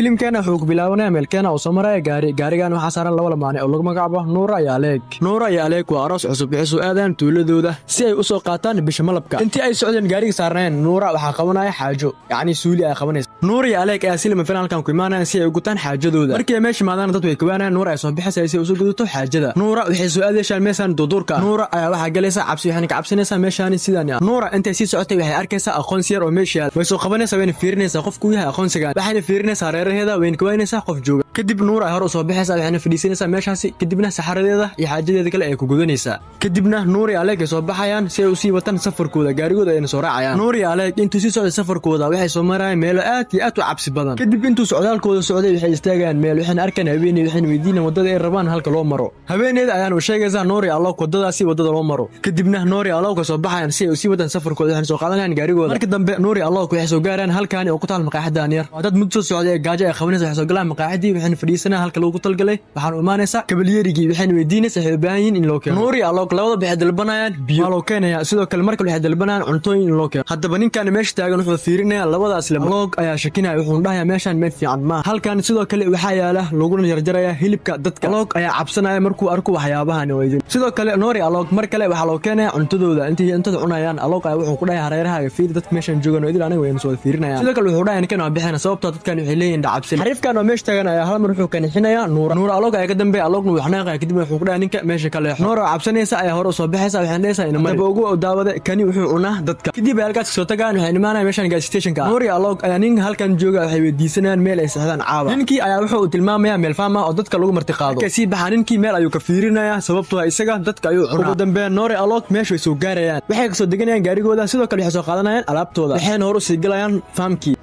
Filimkeena wuxuu ku bilaabanaya meelkeena oo soo maraya gaari. Gaarigan waxaa saaran laba lamaane oo lagu magacaabo Nuura iyo Aleeg. Nuura iyo Aleeg waa aroos cusub. Waxay soo aadaan tuuladooda si ay u soo qaataan bisha malabka. Intii ay socdeen gaariga saarneen, Nuura waxaa qabanaya xaajo, yacni suuli ay qabanaysa. Nuura iyo Aleeg ayaa si lama filaan halkan ku imaanayaan si ay u gutaan xaajadooda. Markii ay meesha imaadaan, dad way kawaanayaan. Nuura ay soo bixaysa si ay usoo gudato xaajada. Nuura waxay soo aadayshaan meeshaan duuduurka ah. Nuura ayaa waxaa galaysa cabsi, waxayna ka cabsanaysaa meeshaani sidaan ah. Nuura intay sii socotay waxay arkaysaa aqoonsi yar oo meesha yaal. Way soo qabanaysaa, wayna fiirinaysaa qofku yahay aqoonsigan. Waxayna fiirinaysaa hareeraheeda, wayna kawaanaysaa qof jooga. Kadib Nuura ay hor u soo baxaysaa, waxayna fadhiisanaysaa meeshaasi. Kadibna saxaradeeda iyo xaajadeeda kale ay ku gudanaysaa. Kadibna Nuur iyo Aleeg ay soo baxayaan si ay usii wataan safarkooda, gaarigooda ayna soo raacayaan. Nuur iyo Aleeg intuu sii socday safarkooda, waxay soo marayaan meelo aad iyo aad u cabsi badan. Kadib intuu socdaalkooda socday, waxay istaagayaan meel, waxayna arkaan haweeney, waxayna weydiinayaan waddada ay rabaan halka loo maro. Haweeneyda ayaana u sheegaysaa Nuur iyo Aloog waddadaasi waddada loo maro. Kadibna Nuur iyo Aloog ay soo baxayaan si ay usii wataan safarkooda, waxayna soo qaadanayaan gaarigooda. Marka dambe Nuur iyo Aloog waxay soo gaarayaan halkaani oo ku taal maqaaxidan yar. Waa dad muddo soo socday ee gaajo ay qabanaysa. Waxay soo galaan maqaaxidii, waxayna fadhiisanayaan halka loogu talgalay. Waxaana u imaanaysaa kabalyerigii, waxayna weydiinaysaa waxay u baahan yihiin in loo keeno. Nuur iyo Aloog labada waxay dalbanayaan biyo, waa loo keenaya. Sidoo kale markale waxay dalbanayaan cuntooyin in loo keeno. Haddaba ninkan meesha taagan wuxuu fiirinayaa labadaas lama. Aloog ayaa shakinaya, wuxuuna dhahayaa meeshaan meel fiican maaha. Halkan sidoo kale waxaa yaala laguna jarjaraya hilibka dadka. Aloog ayaa cabsanaya markuu arko waxyaabahan oo idin. Sidoo kale Nuur iyo Aloog mar kale waxaa loo keenaya cuntadooda. Intay cuntada cunayaan, Aloog ayaa wuxuu ku dhahay: "Hareerahaaga fiiri, dadka meeshan joogan oo idil aniga wayna soo fiirinayaan." Sidoo kale wuxuu dhahay: "Ninkan waa bixina, sababtoo dadkan waxay leeyihiin dhacabsi." Xariifkan oo meesha taagan ayaa hal mar wuxuu kanixinayaa Nuura. Nuura Aloog ayaa ka dambeeya, Aloogna wuu xanaaqaya. Kadibna wuxuu ku dhahay ninka: "Meesha ka leexo." Nuura oo cabsanaysa ayaa hore u soo baxaysa, waxayna dhahaysaa: "Ina mari." Haddaba ugu daawada, kani wuxuu cunaa dadka. Kadib ay halkaas soo tagaan, waxay imaanayaan meeshan gas stationka. Nuur iyo Aloog ayaa ninka halkan jooga waxay weydiisanayaan meel ay seexdaan caawa. Ninkii ayaa wuxuu tilmaamayaa meel farm ah oo dadka lagu marti qaado. Markay sii baxaa, ninkii meel ayuu ka fiirinayaa, sababtoo ah isaga dadka ayuu cunaa. Ugu dambeyn Nuur iyo Aloog meesha way soo gaarayaan, waxay kasoo deganayaan gaarigooda. Sidoo kale waxay soo qaadanayaan alaabtooda, waxayna hor u sii galayaan farmkii.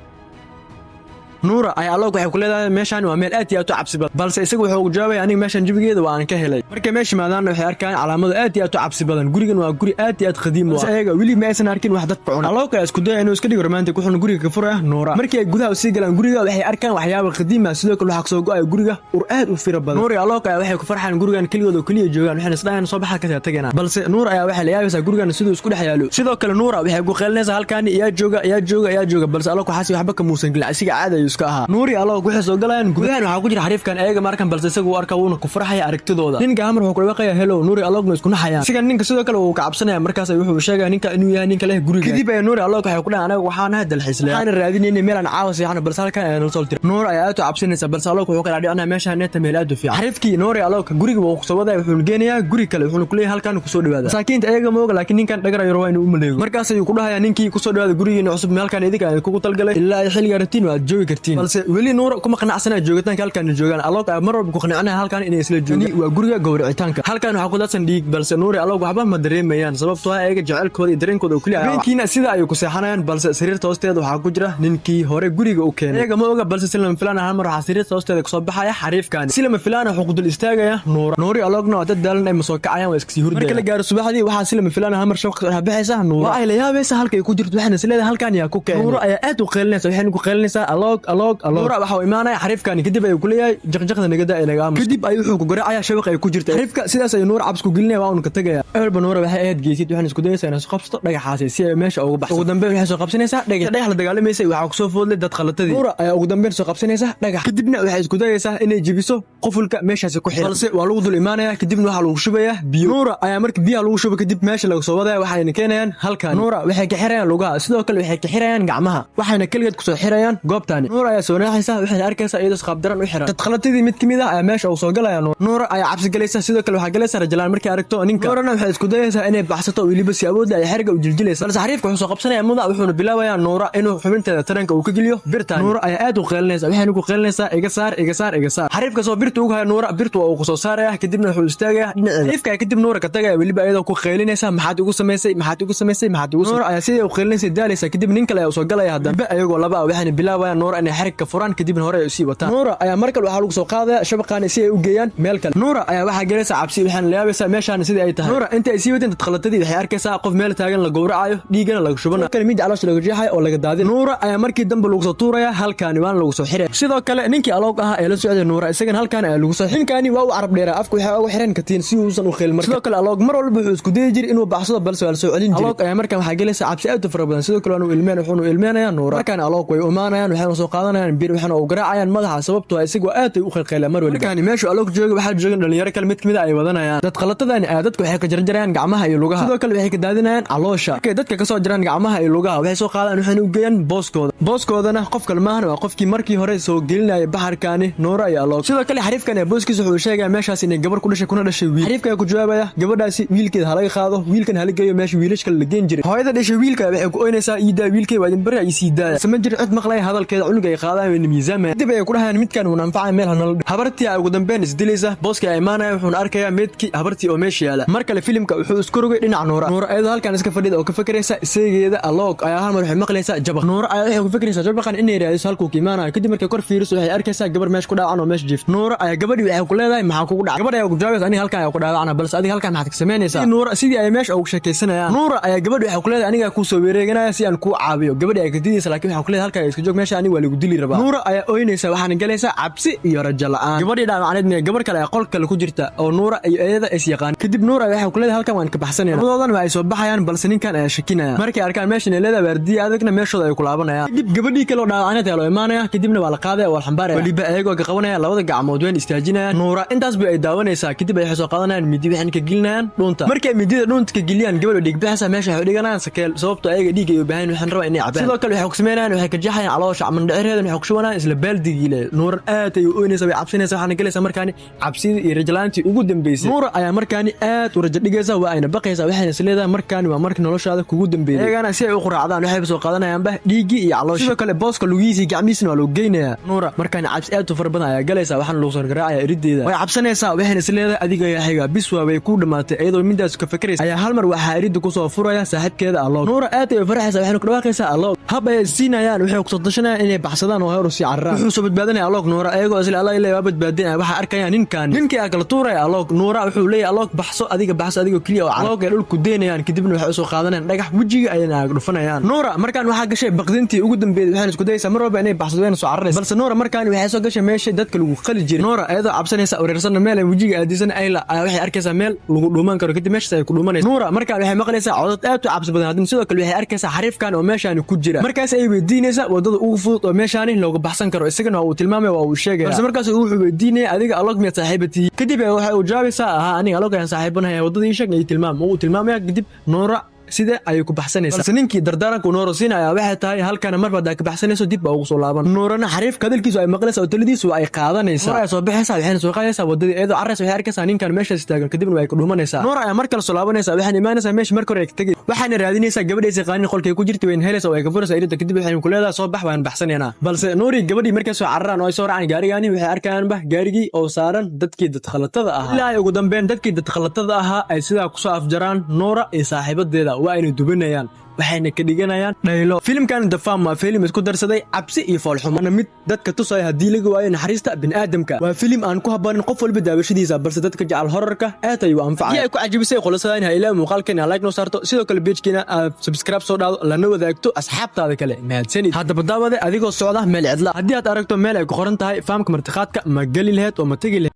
Nuura ayaa Aloog waxay ku leedahay: "Meeshaan waa meel aad iyo aad u cabsi badan." Balse isaga wuxuu ugu jawaabaya: "Aniga meeshaan jawigeeda waa aan ka helay." Markay meesha yimaadaanna, waxay arkaan calaamado aad iyo aad u cabsi badan. Gurigan waa guri aad iyo aad qadiim u ah, balse ayaga weli ma aysan arkin wax dadka cuna. Aloog ayaa isku daya inuu iska dhigo romantic, wuxuuna guriga ka furaya Nuura. Markii ay gudaha usii galaan guriga, waxay arkaan waxyaaba qadiim ah. Sidoo kale waxaa kasoo go'aya guriga ur aad u fira badan. Nuur iyo Aloog ayaa waxay ku farxaan gurigan keligood oo keliya joogaan, waxayna isdhahayaan: "Soo baxa, kasii tagana." Balse Nuur ayaa waxay la yaabaysaa gurigan siduu isku dhex yaalo. Sidoo kale Nuura waxay ku qeylinaysaa: "Halkaani iyaa jooga, iyaa jooga, iyaa jooga?" Balse Aloog waxaasi waxba ka muusan gelin, asiga caadi ayuu iska ahaa. Nuur iyo Aloog waxay soo galayaan gudahan. Waxaa ku jira xariifkan, ayaga ma arkan, balse isagu uu arka, wuuna ku farxaya aragtidooda. Ninka hamar wuxuu ku dhawaaqaya "Hello." Nuur iyo Aloogna isku naxayaan. Isiga ninka sidoo kale wuu ka cabsanaya. Markaas ayuu wuxuu sheegaya ninka inuu yahay ninka leh guriga. Kadib ayaa Nuur iyo Aloog waxay ku dhahan: "Anaga waxaan nahay dalxiisle, waxaana raadinaynay meel aan caawa seexano, balse halkan ayaa nala soo diray." Nuur ayaa aad u cabsanaysa, balse Aloog wuxuu ka dhaadhicinaya meeshaan neeta meel aad u fiican. Xariifkii Nuur iyo Aloog guriga wuu kusoo wadaya, wuxuuna geenayaa guri kale, wuxuuna ku leeyahay: "Halkan kusoo dhawaada." Masaakiinta ayaga ma oga, laakiin ninkan dhagar ayuu rabaa inuu u maleego. Markaas ayuu ku dhahayaa ninkii: "Kusoo dhawaada gurigiina cusub, halkan idinka aan kugu talgalay, ilaa ay xilliga rabtiin waad joogi kartiin." Balse weli Nuura kuma qanacsanaya joogitaanka halkan joogaan. Aloog ayaa mar walba ku qancinaya halkan inay isla joogaan. Waa guriga gowracitaanka. Halkan waxaa ku daadsan dhiig, balse Nuur iyo Aloog waxba ma dareemayaan, sababtoo ah ayaga jecelkooda iyo dareenkooda oo keliya. Habeenkiina sida ayuu ku seexanayaan, balse sariirta hoosteeda waxaa ku jira ninkii hore guriga u keenay. Ayaga ma oga, balse si lama filaan hal mar waxaa sariirta hoosteeda kasoo baxaya xariifkani. Si lama filaan wuxuu ku dul istaagaya Nuura. Nuur iyo Aloogna waa dad daalan ay ma soo kacayaan, waa iskasii hurdayaan. Marka la gaaro subaxdii, waxaa si lama filaan hal mar shabaq kasoo baxaysa Nuura. Waa ay la yaabaysa halka ay ku jirto, waxayna is leedahay: "Halkan yaa ku keenay?" Nuura ayaa aad u qeylinaysa, waxayna ku qeylinaysaa: "Aloog, Aloog, Aloog!" Nuura waxa uu imaanaya xariifkani, kadib ayuu ku leeyahay: "Jaqjaqda nagada ee naga aamus." Kadib ayuu wuxuu ku garaacaya shabaq ay ku jirta xariifka. Sidaas ayuu Nuura cabs ku gelinaya, waa uuna ka tagaya. Awalba Nuura waxay ahayd geesid, waxayna isku dayaysaa inay soo qabsato dhagaxaasi si ay meesha uga baxso. Ugu dambeyn waxay soo qabsanaysaa dhagax. Dhagax la dagaalamaysay, waxaa kusoo foodlay dad qalatadii. Nuura ayaa ugu dambeyn soo qabsanaysa dhagax, kadibna waxay isku dayaysaa inay jebiso qufulka meeshaasi ku xiran, balse waa lagu dul imaanaya. Kadibna waxaa lagu shubayaa biyo. Nuura ayaa marka biyaha lagu shuba kadib meesha laga soo wadaya, waxayna keenayaan halkan. Nuura waxay ka xirayaan lugaha, sidoo kale waxay ka xirayaan gacmaha, waxayna keligeed kusoo xirayaan goobtaani. Nuura ayaa soo naaxaysa, waxayna arkaysaa iyadoo qaabdaran u xiran. Dad qalatadii mid kamid ah ayaa meesha uu soo galaya. Nuura ayaa cabsi galaysa, sidoo kale waxaa galaysa rajalaan markay aragto ninka. Nuurana waxay isku dayaysaa inay baxsato, weliba si awood leh ay xeriga u jiljilaysa, balse xariifka wuxuu soo qabsanaya muda, wuxuuna bilaabayaa Nuura inuu xubinteeda taranka uu ka geliyo birtan. Nuura ayaa aad u qeylinaysa, waxayna ku qeylinaysaa: "Iga saar, iga saar, iga saar!" Xariifka soo birta ugu haya Nuura, birtu waa uu kusoo saaraya, kadibna wuxuu istaagaya dhinaceeda. Xariifka ayaa kadib Nuura ka tagaya, weliba iyadoo ku qeylinaysa: "Maxaad igu samaysay? Maxaad igu samaysay? Maxaad igu?" Nuura ayaa sidii u qeylinaysa daalaysa. Kadib nin kale ayaa usoo galaya haddana, weliba ayagoo laba ah, waxayna bilaabayaan Nuura inay xarig ka furaan, kadibna hore ay usii wataan. Nuura ayaa mar kale waxaa lagu soo qaadaya shabaqaani si ay u geeyaan meel kale. Nuura ayaa waxaa gelaysa cabsi, waxaana la yaabaysaa meeshaan sidii ay tahay. Nuura inta ay sii wadeen dadqalatadii, waxay arkaysaa qof meel taagan la gowracayo, dhiigana laga shubanayo, kale mid caloosha laga jeexayo oo laga daadin. Nuura ayaa markii dambe lagu soo tuuraya halkaani, waana lagu soo xiraya. Sidoo kale ninkii Aloog ahaa ee la socday Nuura, isagana halkaan ayaa lagu soo. Ninkani waa u carab dheeraa, afka waxay ugu xireen katiin si uusan u qeylin. Sidoo kale Aloog mar walba wuxuu isku dayi jiray inuu baxsado, balse waa la soo celin jiray. Aloog ayaa markaan waxaa gelaysa cabsi aad u fara badan, sidoo kale waanu ilmeen, wuxuunu ilmeenayaa Nuura. Markaan Aloog way umaanayaan, waxayna soo qaadanayaan bir, waxaana u garaacayaan madaxa, sababtoo ah isagoo aad ay u qalqayla mar waliba. Markaani meeshu Aloog jooga waxaa joogan dhalinyaro kale. Mid kamid a ay wadanayaan dad qalatadani ayaa dadka waxay ka jarjarayaan gacmaha iyo lugaha, sidoo kale waxay ka daadinayaan caloosha. Markay dadka kasoo jaraan gacmaha iyo lugaha, waxay soo qaadaan, waxayna u geeyaan booskooda. Booskoodana qof kale maahan, waa qofkii markii hore soo gelinaya baxarkaani Nuura iyo Aloog. Sidoo kale xariifkan ee booskiisa wuxuu sheegaya meeshaas inay gabar ku dhashay, kuna dhashay wiil. Xariifka ayaa ku jawaabaya, gabadhaasi wiilkeeda halaga qaado, wiilkan hala geeyo meesha wiilash kale la geen jiray. Hooyada dhashay wiilka waxay ku oynaysaa, "Iidaa wiilkay, waa idin bari, ay sii daaya." Sama jir cid maqlaya hadalkeeda. Cunuga ay qaadaan, wayna miisaamayaan. Kadib ay ku dhahayaan, midkan wuuna anfacaya, meel hanala. Habartii ay ugu dambeyn isdilaysa. Booskii ay imaanaya, wuxuuna arkayaa meedkii habartii oo meesha yaala. Mar kale filimka wuxuu isku rogay dhinaca Nuura. Nuura ayadoo halkan iska fadhida oo ka fakeraysa isaygeeda Aloog ayaa hal mar waxay maqlaysaa jabaq. Nuura ayaa waxay ku fakeraysaa jabaqan inay raadiso halkuu ka imaanayo. Kadib markay kor fiiriso, waxay arkaysaa gabar meesha ku dhaawacan oo meesha jiifta. Nuura ayaa gabadhii waxay ku leedahay, "Maxaa kugu dhacay?" Gabadh ayaa ku jawaabaysa, "Aniga halkan ayaa ku dhaawacana, balse adiga halkan maxaad ka samaynaysaa?" Nuura sidii ay meesha ugu sheekaysanayaan, Nuura ayaa gabadhi waxay ku leedahay, "Anigaa kuu soo wareeganaya si aan kuu caawiyo." Gabadhi ay ka didaysa, laakiin waxay ku leedahay, "Halkan iska joog, meesha aniga waa lagu dili rabaa." Nuura ayaa ooynaysa, waxaana galaysaa cabsi iyo rajo la'aan. Gabadhii dhaawacneed gabar kale ayaa qol kale ku jirta oo Nuura iyo iyada is yaqaan. Kadib Nuura waxay ku leedahay, "Halkan waan ka baxsanayna." Labadoodan waa ay soo baxayaan, balse ninkan ayaa shakinaya. Markay arkaan meeshan ay leedahay waardiya adagna, meeshooda ay ku laabanayaan. Kadib gabadhii kale oo dhaawacneed ayaa loo imaanaya, kadibna waa la qaadaya, waa la xambaaraya, weliba ayagoo ka qabanaya labada gacmood, wayna istaajinayaan. Nuura intaas bay ay daawanaysaa. Kadib ay waxay soo qaadanayaan midi, waxayna ka gelinayaan dhuunta. Markay midida dhuunta ka geliyaan, gabadha dhiig bixaysa. Meesha waxay dhiganayaan sakeel, sababtoo ayaga dhiig ay u baahan, waxaan rabaa inay cabaan. Sidoo kale waxay ku sameynayaan, waxay ka jeexayaan caloosha, mandhicirheedan waxay ku shubanayaan isla baaldigii le. Nuuran aad ay u oynaysa, way cabsanaysa, waxaana galaysaa markaani cabsidii iyo rajalaantii ugu dambeysay. Nuura ayaa markaani aad u rajo dhigaysa, waa ayna baqaysaa, waxayna is leedahay, markaani waa markii noloshaada kugu dambeeyay. Iyagana si ay u quraacdaan waxayba soo qaadanayaanba dhiiggii iyo caloosha. Sidoo kale booska lugihiisa iyo gacmihiisna waa loo geynayaa. Nuura markaani cabsi aad u fara badan ayaa galaysa, waxaana lagu soo garaacaya erideeda. Way cabsanaysaa, waxayna is leedahay, adiga xiga bis waa, way ku dhamaatay. Iyadoo midaas ka fakaraysa ayaa hal mar waxaa eridda kusoo furaya saaxiibkeeda Aloog. Nuura aad ay u farxaysa, waxayna ku dhawaaqaysaa, "Aloog!" Hab ay siinayaan, waxay kusoo tashanayaan inay baxsadaan oo hor u sii cararaan. Wuxuu soo badbaadinaya Aloog Nuura. Ayagoo isla Allah ilaa waa badbaadinaya, waxaa arkaya ninkan. Ninkii aa kala tuuraya Aloog. Nuura wuxuu leeyahay, "Aloog, baxso adiga, baxso adigoo keliya." Oo Aloog ay dhulku deynayaan, kadibna waxay usoo qaadanayaan dhagax, wejiga ayayna dhufanayaan. Nuura markaan waxaa gashay baqdintii ugu dambeeyay, waxayna isku dayaysaa mar walba inay baxsado, wayna soo cararaysa. Balse Nuura markaan waxay soo gashay meesha dadka lagu qali jiray. Nuura iyadoo cabsanaysa, wareersanna, meel ay wejiga aadisan ayla ayaa waxay arkaysaa meel lagu dhuuman karo. Kadib meeshaas ay ku dhuumanaysa. Nuura markaan waxay maqlaysaa codad aad u cabsi badan. Haddana sidoo kale waxay arkaysaa xariifkan oo meeshaani ku jira. Markaas ay weydiinaysaa wadada ugu fudud oo meeshaani looga baxsan karo. Isagana waa uu tilmaamaya, waa uu sheegaya. Balse markaas wuxuu weydiinaya, "Adiga Aloog miyaad saaxiiba tihiin?" Kadib waxay uu jawaabaysaa, "Ahaa, aniga Aloog ayaan saaxiibanahay, wadada ii sheeg, ii tilmaam." Uu tilmaamaya. Kadib Nuura sida ayay ku baxsanaysaa, balse ninkii dardaaranku Nuuro siinaya waxay tahay, halkana marba haddaa ka baxsanayso, dib baa ugu soo laaban. Nuurana xariifka hadalkiisu ay maqlaysaa oo taladiisu ay qaadanaysaa. Nuura ayaa soo baxaysaa, waxayna soo qaadaysaa wadadii. Iyadoo carraysa waxay arkaysaa ninkan meeshaas taagan, kadibna way ka dhuumanaysaa. Nuura ayaa mar kale soo laabanaysaa, waxayna imaanaysaa meesha marka hore ay ka tegay, waxayna raadinaysaa gabadhaysa qaanin qolkay ku jirta. Wayna helaysaa oo ay ka furaysaa iridda. Kadib waxay ku leedahay, "Soo bax, waan baxsanaynaa." Balse Nuuri gabadhii markay soo cararaan oo ay soo raacaan gaarigaani, waxay arkayaanba gaarigii oo saaran dadkii dadkhalatada ahaa. Ilaa ay ugu dambeyn dadkii dadkhalatada ahaa ay sidaa kusoo afjaraan Nuura iyo saaxiibadeeda, waa ayna dubanayaan, waxayna ka dhiganayaan dhaylo. Filimkan The Farm waa filim isku darsaday cabsi iyo foolxumo, waana mid dadka tusaya haddii laga waayo naxariista bini'aadamka. Waa filim aan ku habboonin qof walba daawashadiisa, balse dadka jecel horarka aad ayuu anfacaya. Haddii ay ku cajibisay khulasadan, ha ilaa muuqaalkeena like noo saarto, sidoo kale page-keena aad subscribe soo dhahdo, lana wadaagto asxaabtaada kale. Mahadsanid. Haddaba daawade, adigoo socda meel cidla haddii aad aragto meel ay ku qoran tahay faamka martiqaadka, ma geli laheed oo ma tegi laheed?